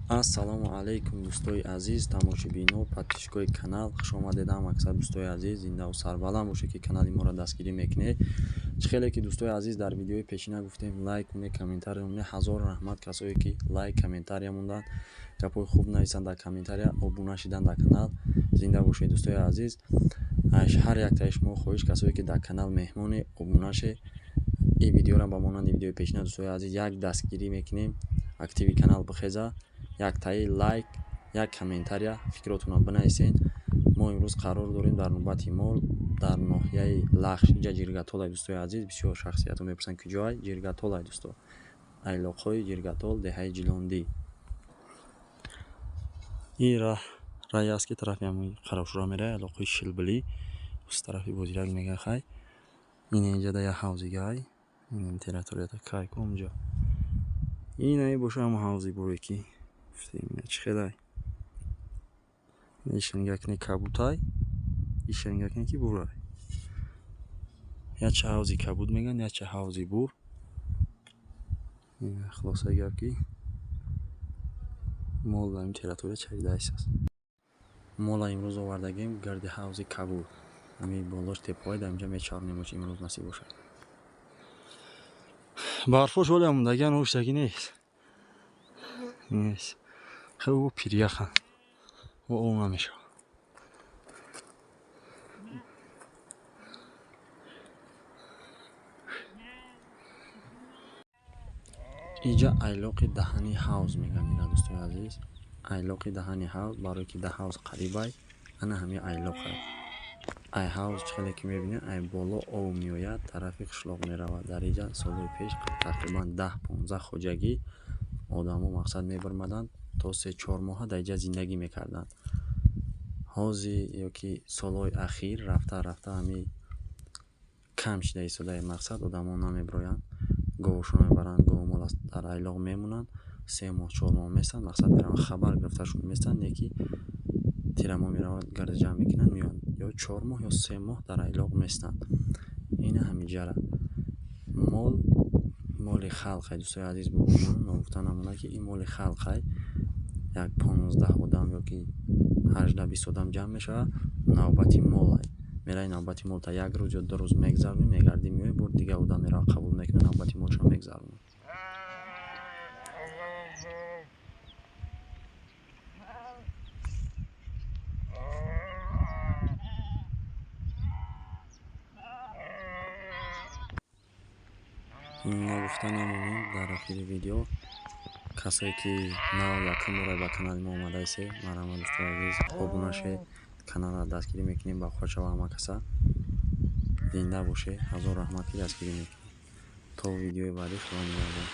Ассалому алайкум, дӯстои азиз, тамошобино, подписчикои канал. Хуш омадед ҳам аксар, дӯстои азиз, зиндаву сарбаланд бошед, ки канали моро дастгирӣ мекунед. Чӣ хеле ки, дӯстои азиз, дар видеои пешина гуфтем, лайк кунед, комментария монед. Ҳазор раҳмат касое ки лайк, комментария монданд, гапҳои хуб нависанд дар комментария, обуна шидан дар канал. Зинда бошед, дӯстои азиз. Ҳар яктаи шумо хоҳиш, касое ки дар канал меҳмоне, обуна шед. Ин видеоро ба монанди видеои пешина, дӯстои азиз, як дастгирӣ мекунем, активи канал бихеза, яктаи лайк, як комментария, фикротонро бинависед. Мо имрӯз қарор дорем дар нубати мол дар ноҳияи Лахш, инҷа Ҷиргатолай, дӯстои азиз. Бисёр шахсиятҳо мепурсанд, куҷоай Ҷиргатолай, дӯсто. Айлоқҳои Ҷиргатол, деҳаи Ҷилондӣ. Ин раҳ раҳе аст, ки тарафи ҳамин Қарошура меравад, айлоқҳои Шилбилӣ, уст тарафи Бозирак мега. Хай, ин инҷа да як ҳавзигай, ин территорията кай ку онҷо. Инаи боша ҳамон ҳавзи буре ки гуфтем, чӣ хелай. Иша нигоҳ кунед, кабутай, иша нигоҳ кунед, ки бурай. Яча ҳавзи кабуд мегӯянд, яча ҳавзи бур. Хулосаи гап, ки мол дар ин территория чаридаист аст. Мола имрӯз овардагем гирди ҳавзи кабуд. Ҳамин болош теппаҳое, дар инҷа мечаронем, имрӯз насиб бошад. Барфош ҳоле мондагиан, ҳуштагӣ нест. Нест. Хеле ӯ пиряхан. Ӯ об намешавад. Инҷа айлоқи даҳани ҳавз мегӯянд ина, дӯстои азиз. Айлоқи даҳани ҳавз, барое ки да ҳавз қарибай, ана ҳамин айлоқай. Ай ҳавз, чӣ хеле ки мебинед, ай боло об меояд, тарафи қишлоқ меравад. Дар инҷа солҳои пеш тақрибан 10-15 хоҷагӣ одамо мақсад мебармаданд, то 3-4 моҳа дар инҷа зиндагӣ мекарданд. Ҳозир ёки солҳои ахир рафта рафта ҳамин кам шида истодаи, мақсад одамо намебироянд, говошонро мебаранд, говмол дар айлоқ мемонанд, 3 моҳ, 4 моҳ местанд, мақсад мераванд, хабар гирифташон местанд, не ки тирамоҳ мераванд, гарди ҷамъ мекунанд, меоянд. Ё 4 моҳ, ё 3 моҳ дар айлоқ местанд. Ина ҳаминҷара. Мол моли халқай, дӯстои азиз, ногуфта намонад, ки ин моли халқай. Як 15 одам ёки 18-20 одам ҷамъ мешавад, навбати молай. Мераи, навбати молта як рӯз ё 2 рӯз мегзаронӣ, мегардӣ, меоӣ, бор дигар одам меравад, қабул мекунад, навбати молшо мегзаронад. Ногуфта намонем, дар охири видео, касое ки нав якум бора ба канали мо омадаисе, марҳамат, дӯстои азиз, обуна шед, каналро дастгирӣ мекунем, ба хоҳар шава ҳама каса. Зинда бошед, ҳазор раҳмат, ки дастгирӣ мекунед. То видеои баъдӣ, Худо нигаҳбон.